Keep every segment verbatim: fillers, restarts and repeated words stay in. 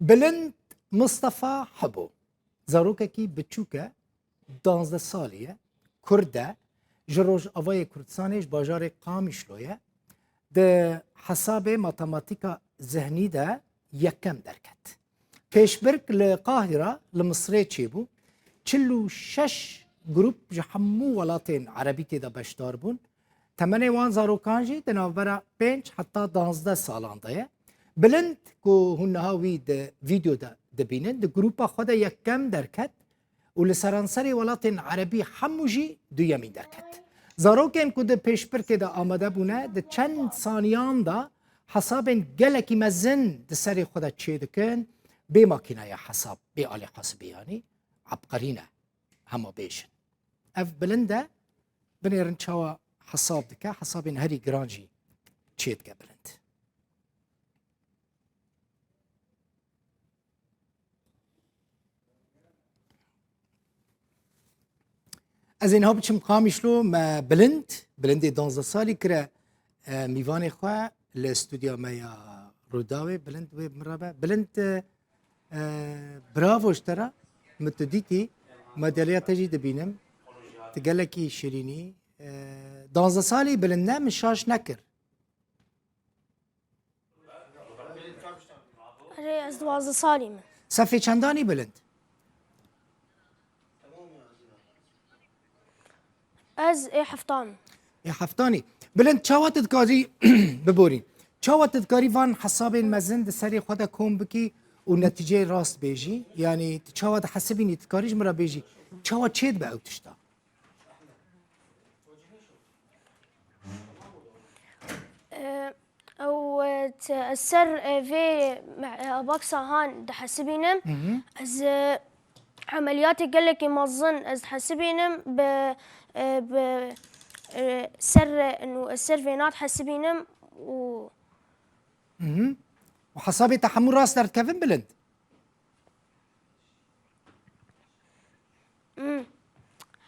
Bilind Mistefa Hebo, zarokekî biçûk e, duwazdeh salî ye, Kurd e, ji Rojavayê Kurdistanê, ji bajarê Qamişlo ye. Di hesabê matematîka zihnî de yekem derket. Pêşbirk li Qahira, li Misrê çêbû. Çil û şeş grûp ji hemû welatên erebî tê de beşdar bûn. Temenê wan zarokan jî di navbera pênc heta duwazdeh salan de ye. Bilind, ku hûn niha wî di vîdeo de dibînin, di grûpa xwe de yekem derket û li seranserê welatên erebî hemû jî duyemîn derket. Zarokên ku di pêşbirkê de amade bûne, di çend saniyan de hesabên gelekî mezin di serê xwe de çêdikin, bê makîneya hesab, bê alî hesibê, yanî ebqerî ne, hema bêjin. Ev Bilind e, binêrin çawa hesab dike, hesabên herî giran jî çêdike Bilind. Ez ê niha biçim Qamişlo, me Bilind, Bilindê duwazdeh salî kire, e, mîvanê xwe li stûdya me ya Rûdawê. Bilind wê bi min re be. Bilind, e, e, bravo ji te re. Min tu dîtî. Madalya te jî dibînim. Tu gelekî şirînî. E, duwazdeh salî Bilind ne, min şaş nekir. Erê, ez duwazdeh salî me. Sefê çendanî Bilind? Ez ê heftan. Ê heftanî. Bilind, çawa tu dikarî, biborî. Çawa tu dikarî van hesabên mezin di serê xwe de kom bikî û netîceyê rast bêjî? Yanî tu çawa dihesibînî, tu dikarî ji min re bêjî, çawa çêdibe ew tişta? E, ew, e, t-, ez ser, e, vê me-, e, baksa han dihesibînim. Hı hı. Ez, e, emeliyatê gelekî mezin ez dihesibînim. Bi, e, bi, e, ser, e, nû, ez ser vêna dihesibînim û Hı hı. Û hesabê te hemû rast derdikevin Bilind? Hmm.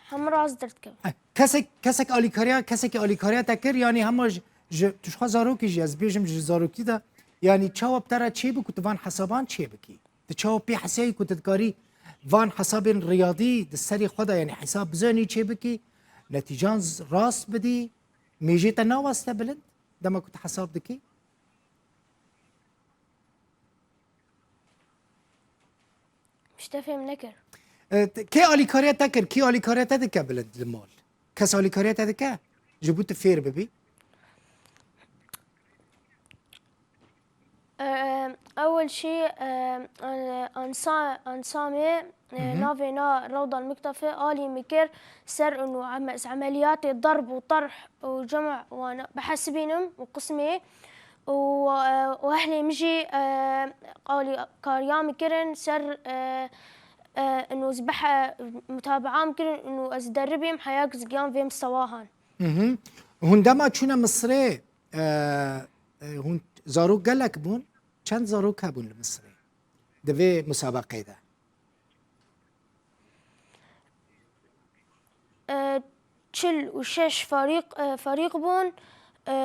Hemû rast derdikevin. Eh, kesek, kesek alîkariya, kesekî alîkariya te kir, yanî hema ji, ji, tu ji xwe zarokî jî, ez bêjim ji zarokî de, yanî çawa bi te re çêbû ku tu van hesaban çêbikî? Tu çawa pê hesiyayî ku tu dikarî van hesabên riyadî di serê xwe de, yanî hesab bizanî çêbikî, netîcan z-, rast bidî, mêjê te naweste Bilind, dema ku tu hesab dikî? Min ji te fêm nekir. E, t-, kê alîkariya te kir? Kê alîkariya te dike Bilind li mal? Kes alîkariya te dike? Ji bo tu fêr bibî? E, ewil şî, e, e, ansa-, ansamê, e, Hı hı. navê na Rewdal Miktafê alî min kir ser û em-, emeliyatê darb û tarh û cem wan bihesibînim û qismê û, e, û ehlê min jî, e, alîkariya min kirin ser, e, e, û ez bihe-, mutabaa min kirin û ez deribîm heya giyan vê mistewahan. Hı hı. Hûn dema çûne Misirê, e, e, hûn zarok gelek bûn? Çend zarok hebûn li Misirê di vê musabeqê de? E, çil û şeş ferîq, e, ferîq bûn. E,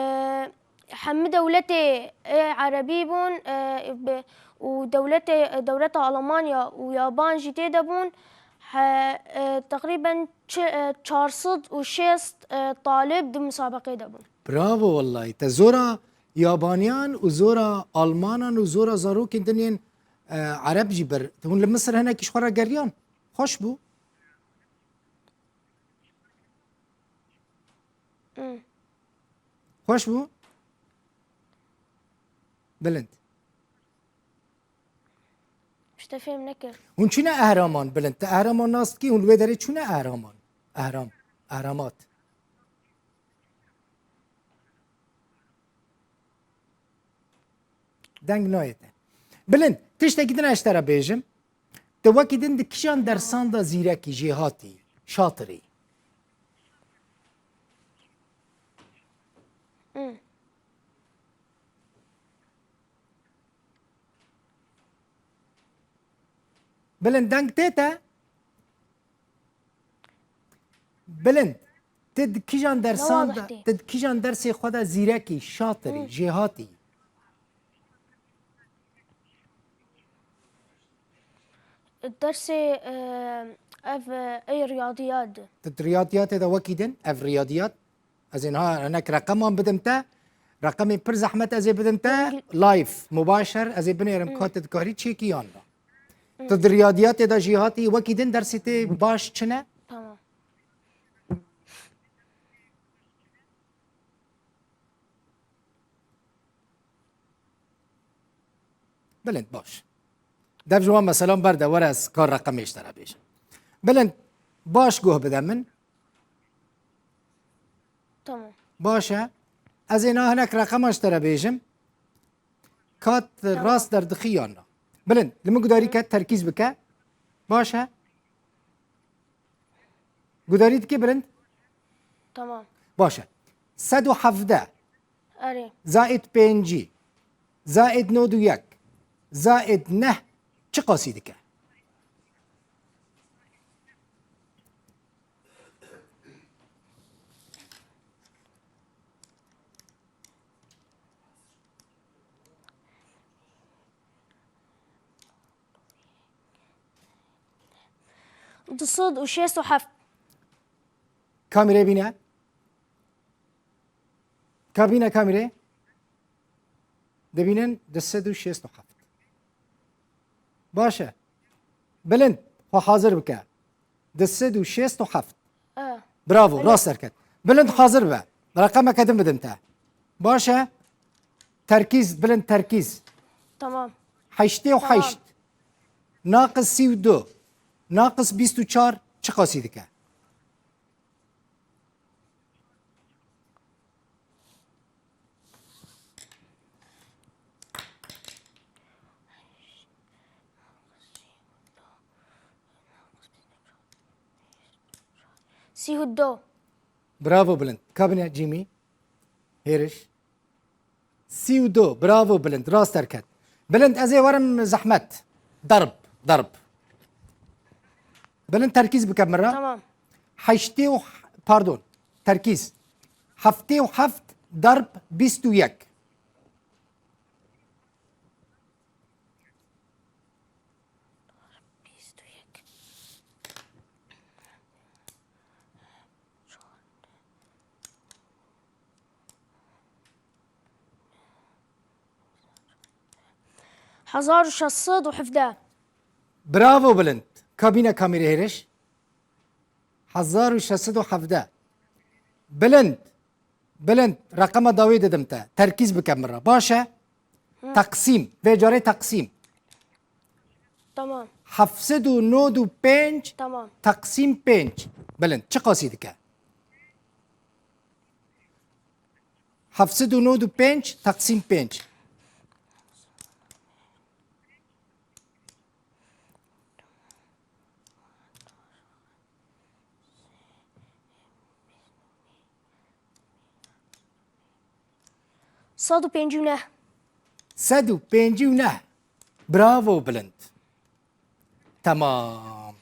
hemî dewletê ê erebî bûn, e, bi-, û dewletê, dewleta Almanya û yaban jî tê de bûn. He, e, teqrîben çi-, e, çar sed û şêst, e, talib di musabeqê de bûn. Bravo wellahî. Te zora yabaniyan û zora almanan û zora zarokên din yên, e, ereb jî bir. Hûn li Misir hinekî ji xwe re geriyan. Xweş bû. Hmm. Xweş bû? Bilind. Ji te fêm nekir. Hûn çûne Ehraman Bilind? Te Ehraman nas dikî? Hûn li wê derê çûne Ehraman? Ehram. Ehramat. Deng nayê te. Bilind, tiştekî din ez ji te re bêjim. Tu wekî din di kîjan dersan de zîrekî, jêhatî, şatir î? Hmm. Bilind, deng tê te? Bilind, tu di kîjan dersan de, tu di kîjan dersê xwe de zîrekî, şatir î, jêhatî? Dersê, e, ev, e, ey riyadiyat. Di riyadiyatê de wekî din, ev riyadiyat. Ez ê niha hinek reqeman bidim te. Reqemên pir zehmet ez ê bidim te. Live, mubaşer, ez ê binêrim ka tu dikarî çêkî yan na. Tu di riyadiyatê de jî hatî wekî din dersê tê baş çi ne? Tamam. Bilind, baş. Dev ji wan meselan berde, were ez ka reqemê ji te re bêjim. Bilind, baş guh bide min. Tamam. Baş e. Ez ê niha hinek reqeman ji te re bêjim. Kat rast derdixî yan na? Bilind, li min gudarî ke, terkîz bike. Baş e. Gudarî dikî, Bilind? Tamam. Baş e. Sed û hevdeh. Erê. Zaid pêncî. Zaid nod û yek. Zaid neh çiqasî dike? Du sed û şêst û heft. Kamîrê bîne. Kabîne kamîrê. Dibînin du sed û şêst û heft. Baş e. Bilind, xwe hazir bike. Du sed û şêst û heft. E. Bravo, rast derket. Bilind, hazir be. Reqemeke din bidim te. Baş e. Terkîz, Bilind, terkîz. Tamam. Heştê û heşt. Tamam. Naqis sî û du. Naqis bîst û çar çiqasî dike? Sî û du. Bravo Bilind. Kabine Cîmî. Hêriş. Sî û du. Bravo Bilind. Rast derket. Bilind, ez ê werim zehmet. Darb. Darb. Bilind, terkîz bike min re. Tamam. Heştê û, pardon. Terkîz. Heftê û heft darb bîst û yek. Hezar û şeş sed û hevdeh. Bravo Bilind. Kabîne kamîrê hêriş. Hezar û şeş sed û hevdeh. Bilind. Bilind, reqema dawî didim te. Terkîz bike min re. Baş e? Hı. Teqsîm. Vê carê teqsîm. Tamam. Heft sed û nod û pênc Tamam. teqsîm pênc. Bilind, çiqasî dike? Heft sed û nod û pênc teqsîm pênc. Sed û pêncî û neh. Sed û pêncî û neh. Bravo Bilind. Temam.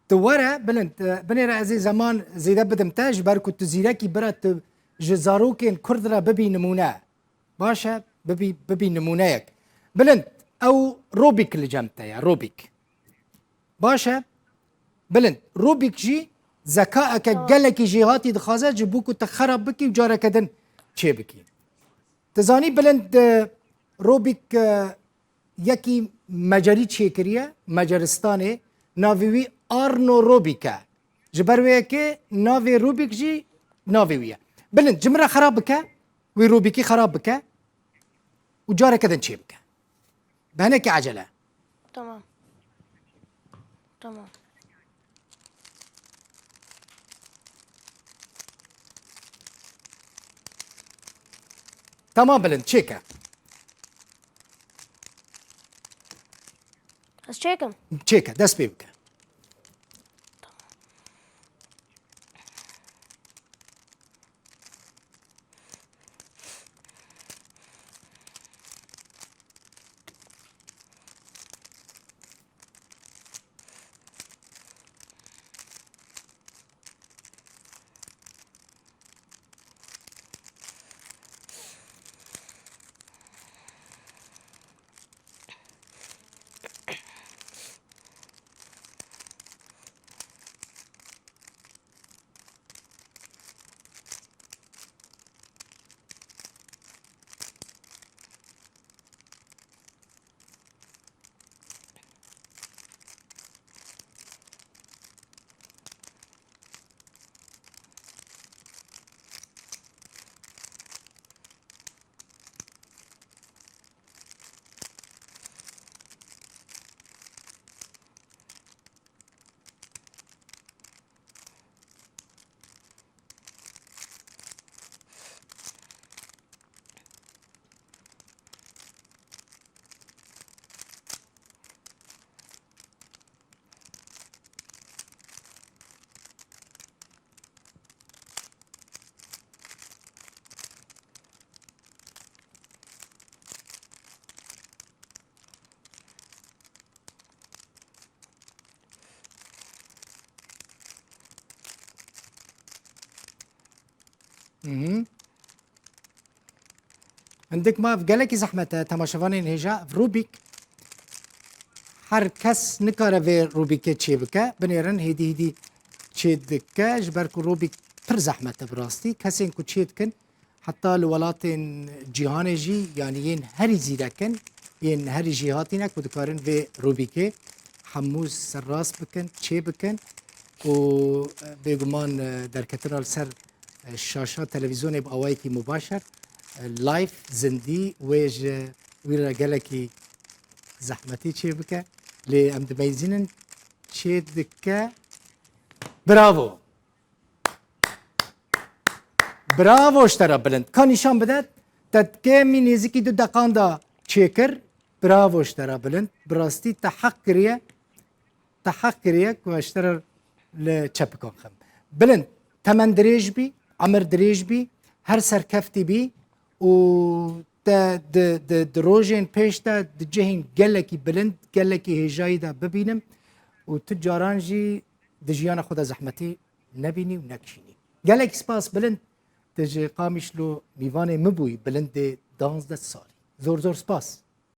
Tu were Bilind, e, binêre ez ê zeman zêde bidim te, ji ber ku tu zîrekî bira, tu ji zarokên Kurd re bibî nimûne. Baş e, bibî, bibî nimûneyek. Bilind, ew Rubik li cem te ye, Rubik. Baş e. Bilind, Rubik jî zekaeke Tamam. gelekî jêhatî dixwaze ji bo ku tu xerab bikî û careke din çêbikî. Tu zanî Bilind, e, Rubik, e, yekî mecerî çêkiriye, Meceristanê, navê wî Arno Rubik e. Ji ber wê yekê navê Rubik jî navê wî ye. Bilind, ji min re xerab bike, wî Rubikî xerab bike û careke din çêbike. Bi hinekî ecele. Tamam. Tamam. Tamam Bilind, çêke. Ez çêkim. Çêke, dest pê bike. Hı hı. Hindik ma ev gelekî zehmet e, temaşevanên hêja, ev Rubik. Her kes nikare vê Rubikê çêbike. Binêrin hêdî hêdî çêdike, ji ber ku Rubik pir zehmet e bi rastî. Kesên ku çêdikin, heta li welatên cîhanê jî, yanî yên herî zîrek in, yên herî jêhatî ne ku dikarin vê Rubikê hemû serrast bikin, çêbikin û, e, bêguman, e, derketina li ser, e, şaşa televîzyonê bi awayekî mubaşer, e, live, zindî, wê ji wî re gelekî zehmetî çêbike. Lê em dimeyzînin çêdike. Bravo! Bravo ji te re Bilind. Ka nîşan bide, te kêmî nêzîkî du deqan de çêkir. Bravo ji te re Bilind. Bi rastî te heq kiriye. Te heq kiriye ku ez ji te re li çepikan xem. Bilind, temen dirêj bî, emir dirêj bî, her serkeftî bî û te di, di, di rojên pêş de di cihên gelekî bilind, gelekî hêjayî de bibînim û tu caran jî di jiyana xwe de zehmetî nebînî û nekişînî. Gelek spas Bilind, tu ji Qamişlo mîvanê min bûyî, Bilindê danzdeh salî. Zor zor spas.